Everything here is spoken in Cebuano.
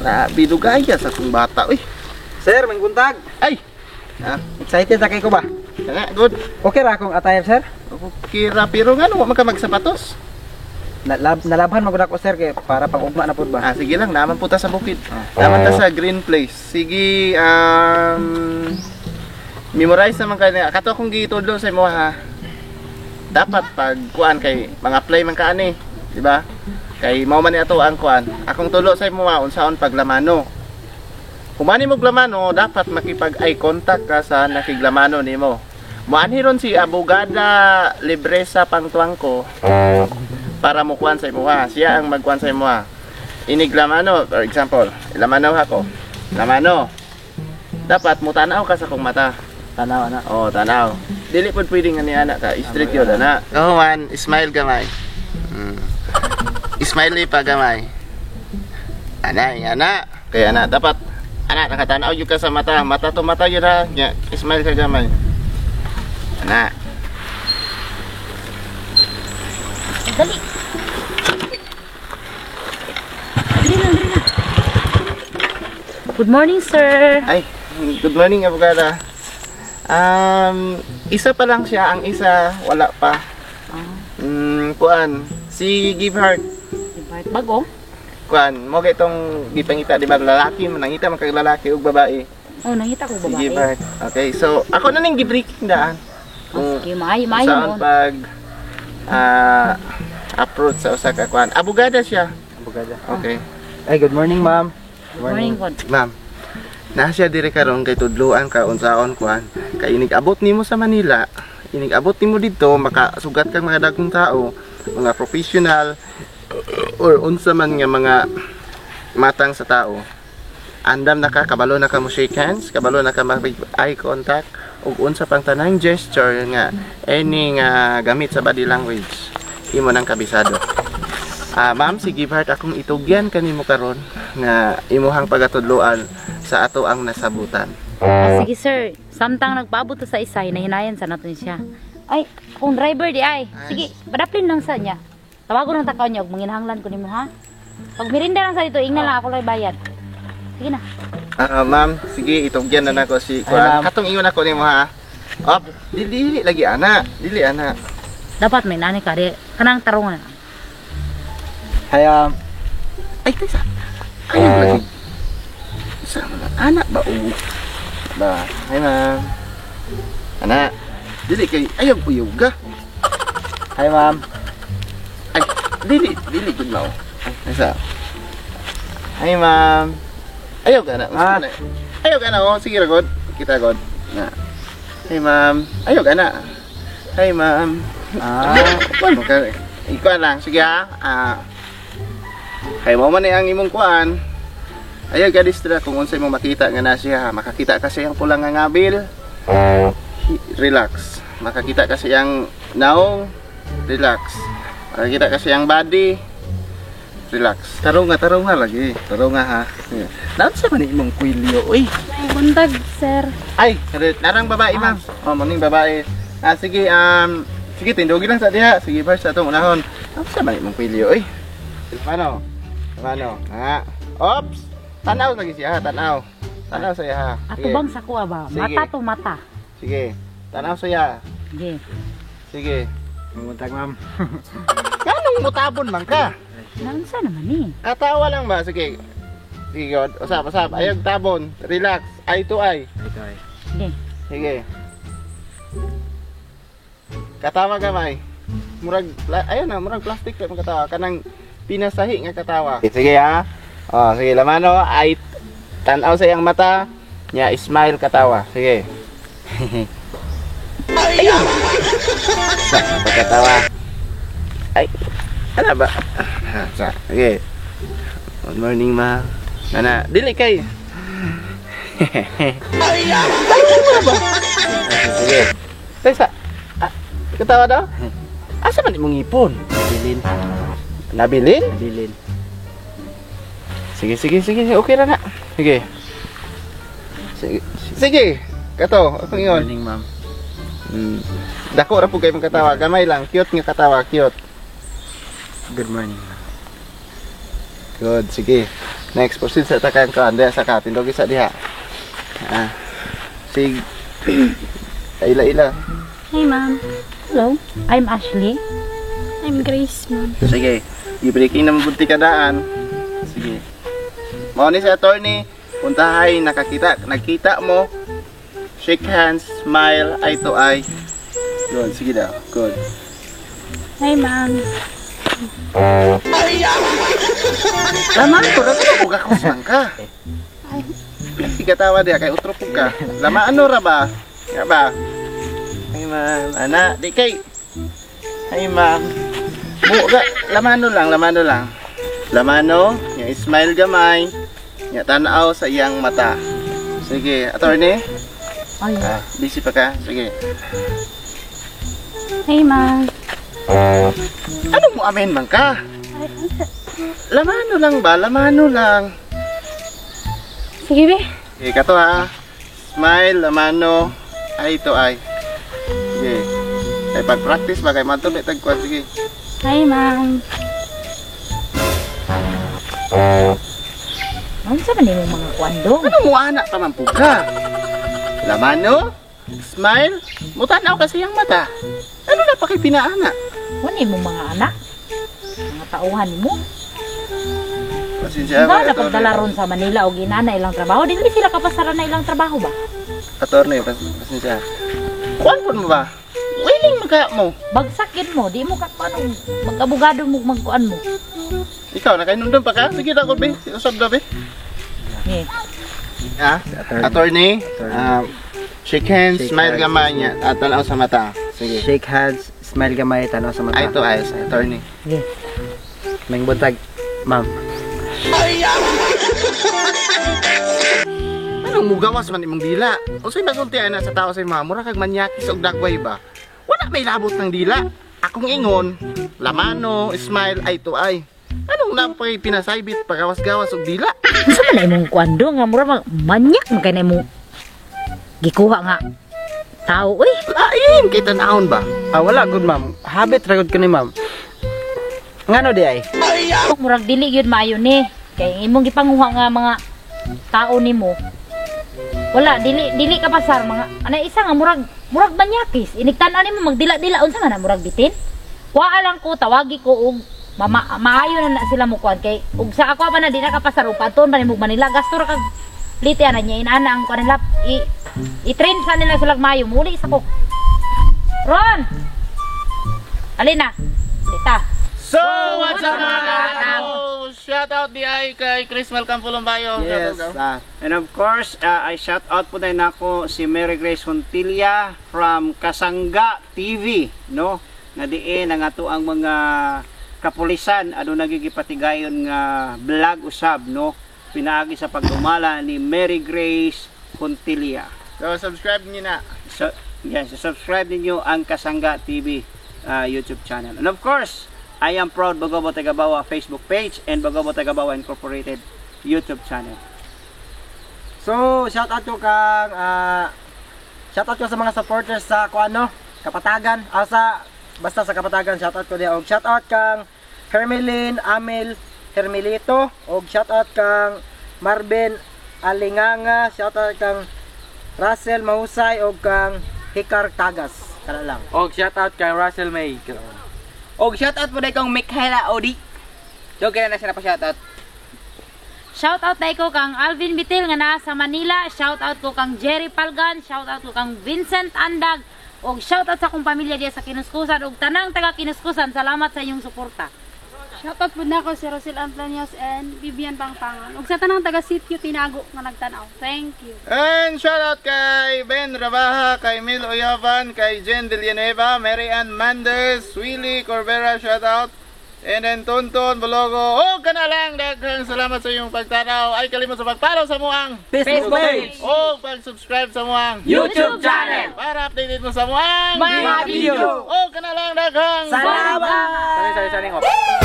Grabe dugaya sa akong bata, uy. Sir, may buntag. Ay. Ah, Excited na kay ko ba? kana good. Okay ra akong attire, sir? Okay ra, pero ngano wa man ka magsapatos? Nalabhan man gud ako, sir, kay para pang ugma na pud ba. Ah, sige lang, naman po ta sa bukid. Naman ta sa green place. Sige, memorize naman ka niya. Kato akong gitudlo sa imo ha. Dapat pag kuan kay mga apply man ka ani, di ba? Kay mao man ni ato ang kuan. Akong tulo sa imo ha, unsaon paglamano. Humani mo glamano, dapat makipag eye contact ka sa nakiglamano nimo. Muanhi ron si Abogada Libresa Pangtuangko para mo kuan sa imo ha. Siya ang magkuan sa imo ha. Iniglamano, for example, lamano ako. Lamano. Dapat mo tanaw ka sa kong mata. Tanaw na. Oh, tanaw. Dili pud pwede nga ni ana ka, straight yun ana. Oh man, smile gamay. Smile pa gamay. Ana, ana. Kaya ana, dapat ana nakatanaw yun ka sa mata, mata to mata yun ha. Nya, smile ka gamay. Ana. Dali. Dali na, dali na. Good morning, sir. Ay, good morning, abogada. Isa pa lang siya, ang isa wala pa. Kuan, si Give Heart. Bago? Kuan, mo kay itong gipangita, di ba, lalaki, nangita man kag lalaki ug babae. Oh, nangita ko Si babae. Give Heart. Okay, so ako na ning gi-breaking daan. Oh, sige, maayo, maayo Saan mo. Pag approach sa usa ka kuan. Abogada siya. Abogada. Okay. Ay, good morning, ma'am. Good morning, pod. Ma'am. Na siya diri karon kay tudloan ka unsaon kuan. Kay inig abot nimo sa Manila, inig abot nimo didto makasugat kang mga dagkong tao, mga professional or unsa man nga mga matang sa tao. Andam na ka, kabalo na ka mo shake hands, kabalo na ka mag eye contact ug unsa pang tanang gesture nga any nga gamit sa body language imo nang kabisado. Ah, ma'am, si Give Heart akong itugyan kanimo karon nga imuhang pagatudloan sa ato ang nasabutan. Ah, sige, sir. Samtang nagpaabot ta sa isa, hinahinayan sa natin siya. Ay, akong driver di ay. Sige, padaplin lang sa niya. Tawagon lang takaw niya og manginahanglan ko nimo ha. Pag mirinda lang sa dito, ingna lang ako lang bayad. Sige na. Ah, ma'am, sige itugyan na nako si Ay, kuan. ma'am. Katong ingon ako nimo ha. Op, dili dili lagi ana, dili ana. Dapat may nani ka di kanang tarungan. Hi, Ay, taysa. Ayaw lagi. Sa mga anak ba o? Ba, hi ma'am. Ana, dili kay ayaw uyog ka. Hi, ma'am. Ay, dili, dili gud mao. Ay, taysa. Hi ma'am. Ayaw ka na. Ah. Ah. Ayaw ka na oh. Sige ra god. Kita god. Na. Hi ma'am. Ayaw ka na. Hi ma'am. Ah, Kuan mo ka. Ikuan lang. Sige ha. Ah. Kay mo man ni ang imong kuan. Ayaw ka distra kung unsay mo makita nga na siya. Makakita ka siyang pulang nga ngabil. Relax. Makakita ka siyang naong. Relax. Makakita ka siyang body. Relax. Tarong nga lagi. Tarong nga ha. Yeah. Naunsa man ni imong kwilyo, uy? Buntag, sir. Ay, narang babae, ma'am. Oh, morning babae. Ah, sige, sige, tindugi lang sa diha. Sige, first atong unahon. Unsa man imong kwilyo, uy? Mano? Mano? Ha. Ops. Tanaw lagi siya, ha? Tanaw. Tanaw siya, ha. Ato bang sa kuha ba? Sige. Mata to mata. Sige. Tanaw siya. Sige. Sige. Buntag, ma'am. Nganong mutabon man ka? Naunsa naman ni? Katawa lang ba? Sige. Sige, God. Usap, usap. Ayog tabon. Relax. Eye to eye. Ito ay. Sige. Sige. Katawa gamay. Murag ayun na, murag plastic pa katawa kanang pinasahi nga katawa. Sige ha. Oh, sige lamano ay tan-aw sa iyang mata. Nya smile katawa. Sige. Ayun. Sa pagkatawa. Ay, ano ba? Ha, sa, sige. Good morning, ma. Nana, dili kay. Sige. Tesa. Ah, katawa daw? Asa man imong ngipon? Nabilin. Nabilin? Nabilin. Sige, sige, sige. Okay ra na. Sige. Sige. Sige. Kato, akong Good ingon. morning, ma'am. Dako ra pud kay mong katawa. Gamay lang. Cute nga katawa, cute. Good morning, ma'am. Good, sige. Next, proceed sa takang kuan diha sa ka tindogi sa diha. Ah. Sig ila-ila. Hi, ma'am. Hello, I'm Ashley. I'm Grace, ma'am. Sige. I-breaking na mabuti ka daan. Sige. Mao ni si attorney, puntahay nakakita, nagkita mo. Shake hands, smile, eye to eye. Good, sige daw. Good. Hi, ma'am. Laman ko, na ko gakusman ka. Sige tawa diha kay utro po ka. Lama ano ra ba? Nga ba? Ay ma'am, ana, di kay. Ay ma'am. Buga, lamano lang, lamano lang. Lamano, nya smile gamay, nya tan-aw sa iyang mata. Sige, attorney. Ay, Ah, busy pa ka? Sige. Hi, ma'am. Ano mo amen man ka? Lamano lang ba? Lamano lang. Sige, be. Okay, kato ha. Smile, lamano, ay to ay. Sige. Ay pag-practice ba kay manto may tagkuan sige. Hi, ma'am. unsa man nimo mga kuan dong? Ano mo ana pa man pud ka? Lamano, smile, mutanaw kasi ang mata. Ano na pa kay pinaana? Wala mo mga anak. Mga tauhan nimo. Pasensya Nga ba, na pagdala ron sa Manila og inana ilang trabaho, dili sila kapasaran na ilang trabaho ba? Attorney, pasensya. Kuan pud mo ba? Willing magka mo. Bagsak yun mo, di mo ka kuan mag-abogado mo magkuan mo. Ikaw nakainumdum pa ka? Sige na ko be. Usab na be. Eh, Ah, attorney, shake hands, Shake smile hands. gamay niya, at tanaw sa mata. Sige. Shake hands, smile gamay, tanaw sa mata. Eye to eyes, attorney. sige. May buntag, ma'am. Anong mugawas man imong dila? Unsay masulti ana sa tao sa imo? Mura kag manyakis og dagway ba? Wala may labot ng dila. Akong ingon, lamano, smile, eye to eye. Anong napay pinasaybit pagawas-gawas og dila? Unsa man na imong kuan dong nga mura mag manyak man kay na imong gikuha nga tao uy. Lain kay tanahon ba? Ah, wala good ma'am. Habit ra gud ko ni ma'am. Ngano di ay? Murag dili gyud maayo ni. Kay imong gipanguha nga mga tao nimo. Wala dili dili ka pasar mga ana isa nga murag murag manyakis. Inig tan-aw nimo magdila-dila unsa man na murag bitin. Wa lang ko tawagi ko og mama, maayo na na sila mo kuan kay ug sa ako pa na di na ka pasar ug paton pa nimo Manila gasto ra kag lite ana niya inana ang kuan nila i i-train sa nila sila maayo muli sa ko. Ron. Alina. Dita. So, what's up mga katao? Shout out di ay kay Chris Malcolm Pulumbayo. Yes. Ah, And of course, I shout out po din ako si Mary Grace Hontilla from Kasangga TV, no? Nga diin ang ato ang mga kapulisan ano nagigipatigayon nga vlog usab, no? Pinaagi sa pagdumala ni Mary Grace Hontilla. So, subscribe niyo na. So, yes, subscribe ninyo ang Kasangga TV YouTube channel. And of course, I am proud Bagobo Tagabawa Facebook page and Bagobo Tagabawa Incorporated YouTube channel. So, shout out ko kang shout out ko sa mga supporters sa kuano, Kapatagan. Ah, sa basta sa Kapatagan shout out ko diha og shout out kang Hermelin Amel Hermelito og shout out kang Marvin Alinganga, shout out kang Russell Mahusay og kang Hikar Tagas. Kana lang. Og shout out kay Russell May. Og shout out po dahil kong Michaela Odi. So, kailan na siya na pa-shout out. Shout out na ko kang Alvin Bitil nga naa sa Manila. Shout out ko kang Jerry Palgan, shout out ko kang Vincent Andag. Og shout out sa akong pamilya diya sa Kinuskusan ug tanang taga Kinuskusan. Salamat sa inyong suporta. Shoutout po na ako si Rosel Amplanios and Vivian Pangpangan. Ug sa tanang taga sitio Tinago nga nagtanaw. Thank you. And shout out kay Ben Rabaha, kay Mil Oyaban, kay Jen Villanueva, Mary Ann Manders, Willie Corbera, shout out. And then Tonton Bologo. Oh, kana lang daghang salamat sa iyong pagtanaw. Ay kalimot sa pag-follow sa muang Facebook page. O pag-subscribe sa muang YouTube channel! Para updated mo sa muang Mga video! Oh, kana lang daghang Salamat. Sorry, sorry, sorry.